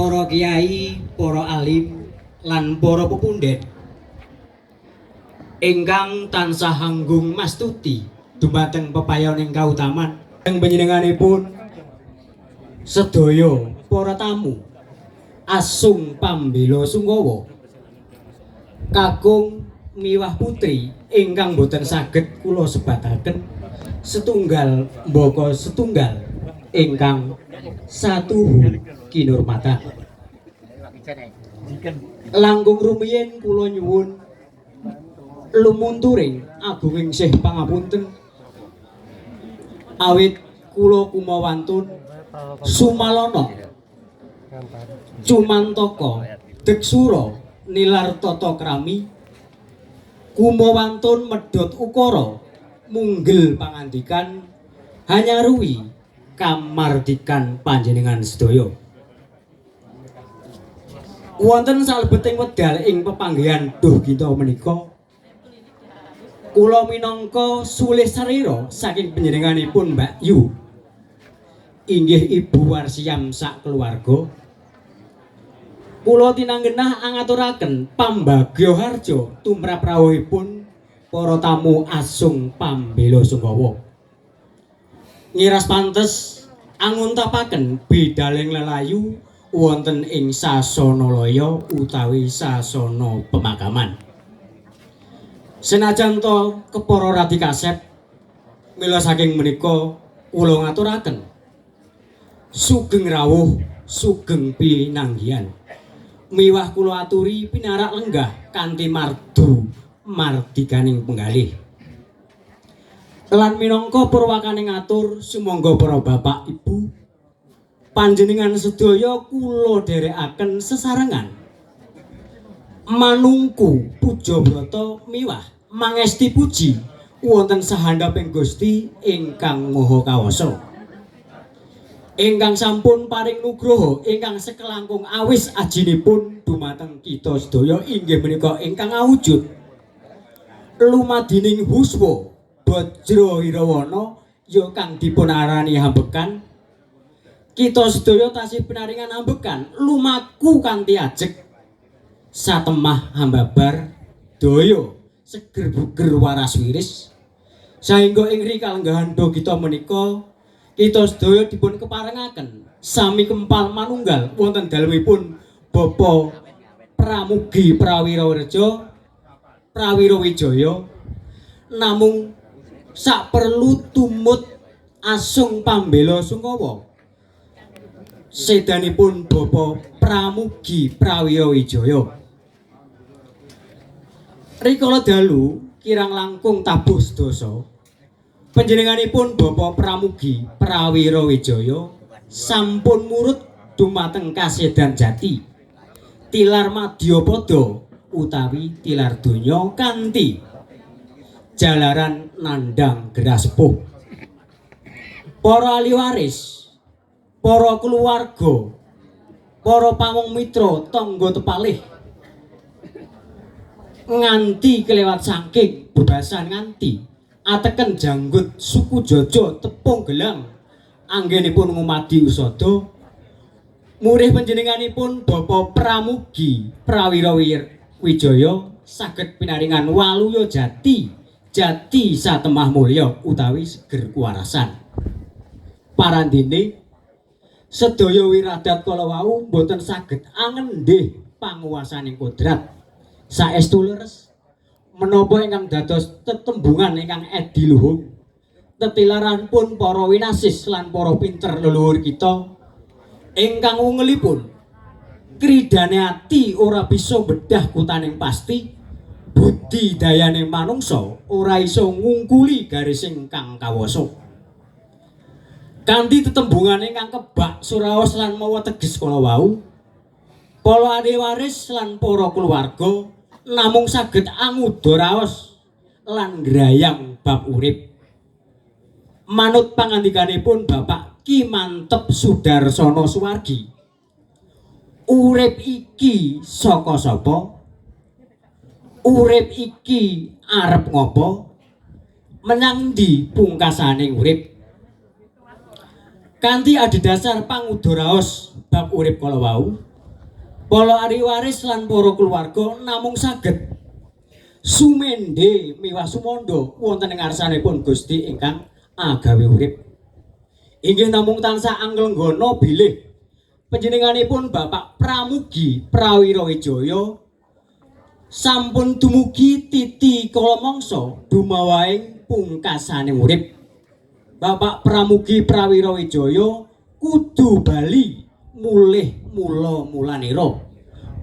Para kiai, para alim lan para pepundhen ingkang tansah anggung mastuti dumateng pepayoning kautaman ing panjenenganipun sedaya para tamu asung pambela sungkawa kakung miwah putri ingkang boten saged kula sebataken setunggal mbaka setunggal ingkang satuhu kinurmatan. Langkung rumiyin kula nyuwun lumunturing agunging sih pangapunten awit kula kumawantun sumalana cumantaka deksura nilar tata krami kumawantun medhot ukara munggel pangandikan hanyaruwi kamardikan panjenengan sedaya. Wonten salebeting wedal ing pepanggihan duh kita menika kula minangka sulih sarira saking panjenenganipun Mbak Yu inggih Ibu Warsiam sak keluarga, kula tinanggenah angaturaken pambagya harja tumrap rawuhipun para tamu asung pambela sungkawa. Ngiras pantes anguntapaken bidaling lelayu wonten ing sasana laya utawi sasana pemakaman. Senajan to kepara radi kasep, mila saking menika kula ngaturaken sugeng rawuh, sugeng pinanggihan. Miwah kula aturi pinarak lenggah kanthi mardu mardikaning penggalih. Lan minangka purwakane ngatur sumangga para bapak ibu panjenengan sedaya kula dherekaken sesarengan manungku puja brata miwah mangesti puji wonten sahandaping Gusti ingkang Maha Kawasa ingkang sampun paring nugroho ingkang sekelangkung awis ajinipun dumateng kita sedaya inggih menika ingkang awujud lumadining huswa bajra hirawana ya kang dipun arani ambekan. Kita sedaya tasih pinaringan ambekan lumaku kanthi ajeg satemah hambabar daya seger buger waras wiris saengga ing rikalenggahan do kita menika kita sedaya dipun keparengaken sami kempal manunggal wonten dalemipun Bapak Pramugi Prawirareja Prawira Wijaya namung sak perlu tumut asung pambela sungkawa sedanipun Bapak Pramugi Prawira Wijaya. Rikala dalu kirang langkung tabuh sedasa panjenenganipun Bapak Pramugi Prawira Wijaya sampun murut dumateng kasedan jati tilar madyapada utawi tilar donya kanthi jalaran nandhang gerah sepuh. Para ahli waris, para keluarga, para pamong mitra tangga tepalih nganti kelewat saking bebasan nganti ateken janggut suku Jojo tepung gelang anggenipun ngumadi usada murih panjenenganipun Bapak Pramugi Prawira Wijaya saged pinaringan waluya jati jati satemah mulya utawi seger kuwarasan. Parandene sedaya wiradat kala wau boten saged angendih panguwasaning kodrat. Saestu leres menapa ingkang dados tetembungan ingkang ediluhung tetilaran pun para winasis lan para pinter leluhur kita ingkang ungelipun kridane ati ora bisa bedah kutaning pasti, budi dayane manungsa ora iso ngungkuli garising kang kawasa. Kanthi tetembungan ingkang kebak suraos lan mawa teges kala wau, para ahli waris lan para keluarga namung saged anguda raos lan ngrayang bab urip. Manut pangandikanipun Bapak Ki Manteb Sudarsono Suwargi, urip iki saka sapa? Urip iki arep ngopo? Menyang ndi pungkasane urip? Kanthi adhedhasar panguda raos bab urip kala wau, Para ahli waris lan para keluarga namung saged sumende miwah sumandha wonten ing ngarsanipun Gusti ingkang agawe urip. Inggih namung tansah anglenggana bilih panjenenganipun Bapak Pramugi Prawira Wijaya sampun dumugi titi kala mangsa dumawahing pungkasane urip. Bapak Pramugi Prawira Wijaya kudu bali mulih mula mulanira.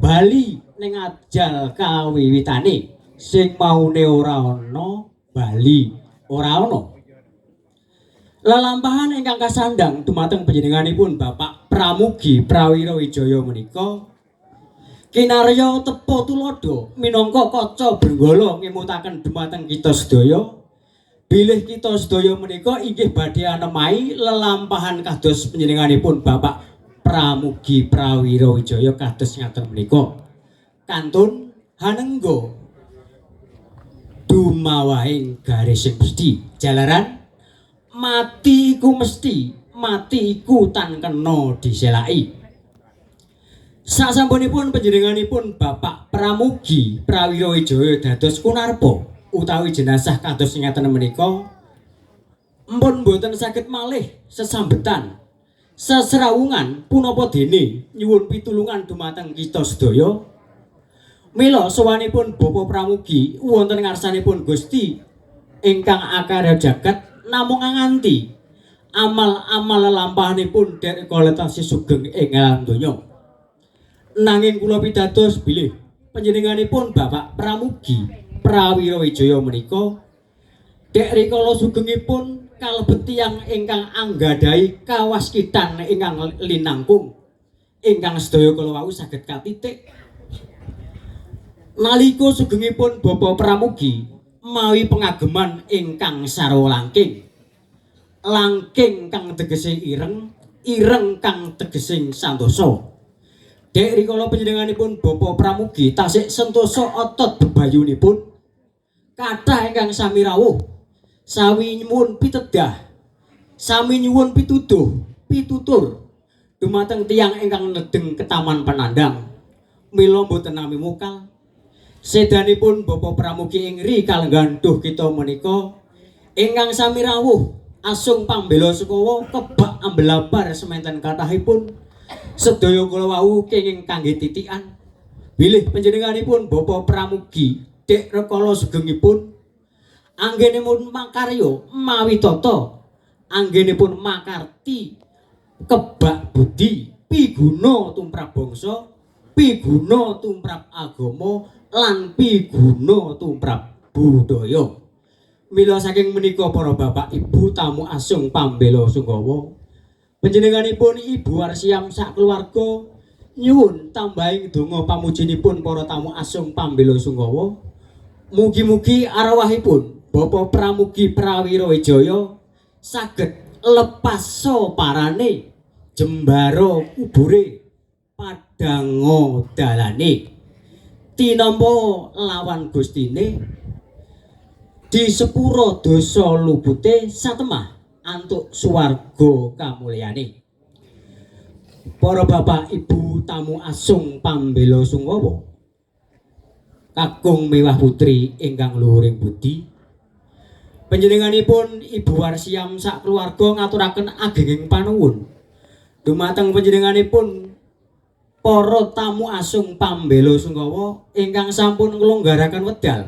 Bali ning ajal kawiwitane sing maune ora ana bali ora ana. Lelampahan ingkang kasandhang dumateng panjenenganipun Bapak Pramugi Prawira Wijaya menika kinarya tepa tuladha minangka kaca brenggala ngemutaken dumateng kita sedaya bilih kita sedaya menika inggih badhe anemahi lelampahan kados panjenenganipun Bapak Pramugi Prawira Wijaya kados ngaten menika kantun hanengga dumawahing garising mesti jalaran mati iku mesti mati iku tan kena diselaki. Sasampunipun panjenenganipun Bapak Pramugi Prawira Wijaya dados kunarpa utawi jenazah kados ngaten menika empun boten saged malih sesambetan sesrawungan punapa dene nyuwun pitulungan dumateng kita sedaya. Mila sowanipun Bapak Pramugi wonten ngarsanipun Gusti ingkang akarya jagat namung nganti amal-amal lelampahanipun derek tasih sugeng ing alam donya. Nanging kula pitados bilih panjenenganipun Bapak Pramugi Prawira Wijaya menika dek rikala sugengipun kalebet tiyang ingkang anggadhahi kawaskitan ingkang linangkung ingkang sedaya kala wau saged katitik nalika sugengipun Bapak Pramugi mawi pengageman ingkang sarwa langking. Langking kang tegese ireng, ireng kang tegese santosa. Dek rikala panjenenganipun Bapak Pramugi tasik sentosa otot bebayunipun kathah ingkang sami rawuh, sami nyuwun pitedah, sami nyuwun pituduh, pitutur dumateng tiyang ingkang nedeng ketaman penandang. Mila mboten nami mukal. Sedanipun Bapak Pramugi ing ri kalenggahan duh kita menika ingkang sami rawuh asung pambela sungkawa kebak ambelabar sementen kathahipun sedaya kula wau kenging kangge titikan bilih panjenenganipun Bapak Pramugi dek rekala sugengipun anggenipun makarya mawi tata anggenipun makarti kebak budi piguna tumrap bangsa, piguna tumrap agama lan piguna tumrap budaya. Mila saking menika para bapak ibu tamu asung pambela sungkawa panjenenganipun Ibu Warsiam sak keluarga nyuwun tambahing donga pamujinipun para tamu asung pambela sungkawa. Mugi-mugi arwahipun Bapak Pramugi Prawira Wijaya saged lepaso parane, jembara kubure, padhango dalane, tinampa lawan Gustine, disepura dosa lupute satemah antuk swarga kamulyane. Para bapak ibu tamu asung pambela sungkawa kakung mewah putri ingkang luhuring budi, panjenenganipun Ibu Warsiam sak keluarga ngaturaken agenging panuwun dumateng panjenenganipun para tamu asung pambela sungkawa ingkang sampun nglonggaraken wedal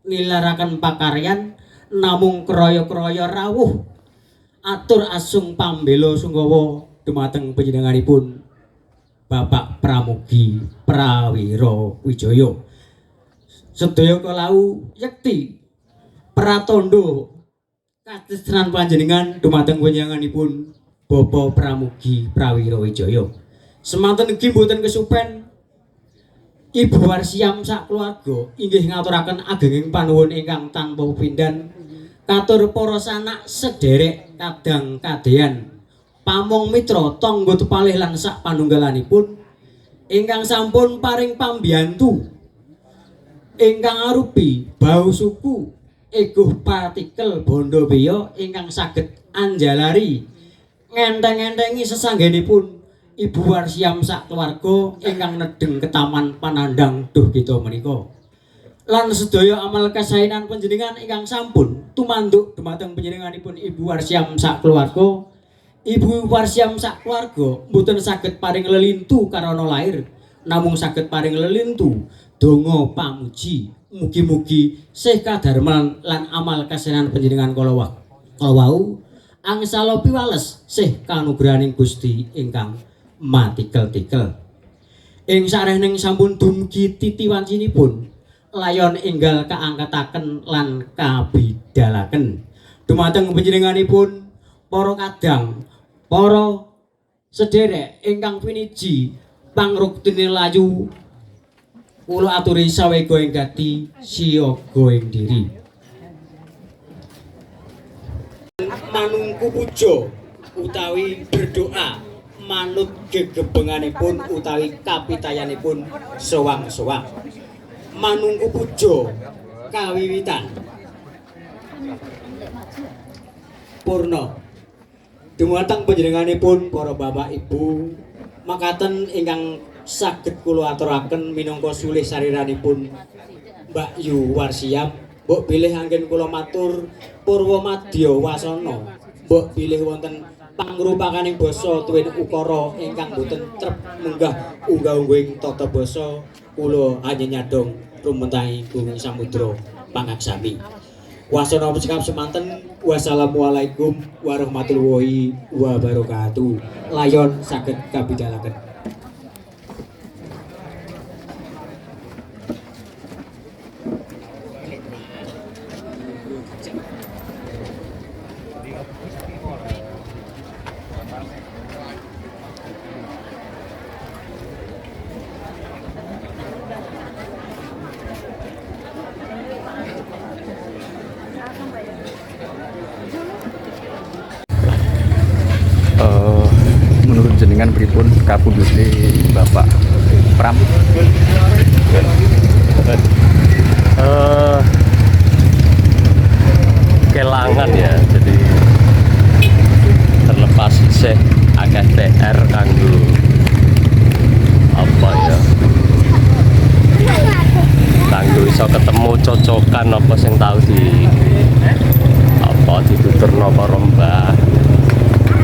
nilaraken pakaryan namung kraya-kraya rawuh atur asung pambela sungkawa dumateng panjenenganipun Bapak Pramugi Prawira Wijaya. Sedaya kalau yekti pratandha katresnan panjenengan dumateng panjenenganipun Bapak Pramugi Prawira Wijaya. Semanten ugi mboten kesupen Ibu Warsiam sak keluarga inggih ngaturaken agenging panuwun ingkang tanpa pepindhan katur para sanak sederek kadang kadeyan pamong mitra tangga tepalih lan sak panunggalanipun ingkang sampun paring pambiyantu ingkang arupi bau suku eguh partikel bondo beya ingkang saged anjalari ngenteng-entengi sesanggenipun Ibu Warsiam sak keluarga ingkang nedheng ketaman panandhang duh kita menika. Lan sedaya amal kasaenan panjenengan ingkang sampun tumanduk dumateng panjenenganipun Ibu Warsiam sak keluarga. Ibu Warsiam sak keluarga mboten saged paring lelintu karana lair, namung saged paring lelintu donga pamuji. Mugi-mugi sih kadarman lan amal kasaenan panjenengan kala wau angsala piwales sih kanugrahaning Gusti ingkang matikel-tikel. Ing sarehning sampun dumugi titi wancinipun layon enggal kaangkataken lan kabidalaken dumateng panjenenganipun para kadang, para sederek ingkang piniji pangruktine layu, kula aturi sawega ing gati siaga ing diri. Manungku puja utawi berdoa manut gegebenganipun utawi kapitayanipun sewang-sewang. Manungku puja kawiwitan purna dumateng panjenenganipun para bapak ibu makaten ingkang saged kula aturaken minangka sulih sariranipun Mbak Yu Warsiam. Mbok bilih anggen kula matur purwa madya wasana, mbok bilih wonten pangrupakaning basa tuwin ukara ingkang boten trep munggah unggah-ungguhing tata basa, kula hanya nyadong rumentahi gunging samudra pangaksami. Wasana cekap semanten, wassalamualaikum warahmatullahi wabarakatuh. Layon saged kabidalaken. Menurut jenengan pripun kapundhute Bapak Pram? Kelangan ya, jadi terlepas isih akeh PR kanggo apa ya, kanggo iso ketemu cocokan apa sing tau di apa dituturno para mbah.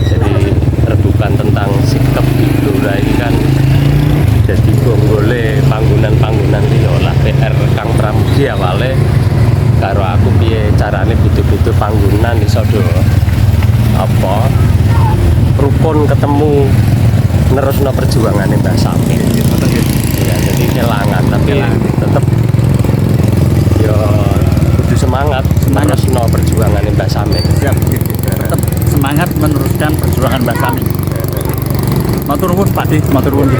Jadi rebukan tentang sikap di Blora ini kan jadi gonggole panggonan-panggonan liya lah. PR Kang Pramudi awale karo aku piye carane butuh-butuh panggonan iso do apa rukun ketemu nerusno perjuangane Mbah Samin. Ya, jadi kelangan tapi tetep ya kudu semangat nerusno perjuangane Mbah Samin. Siap, tetap semangat meneruskan perjuangan Mbah Samin. Matur nuwun Pak Di, matur nuwun.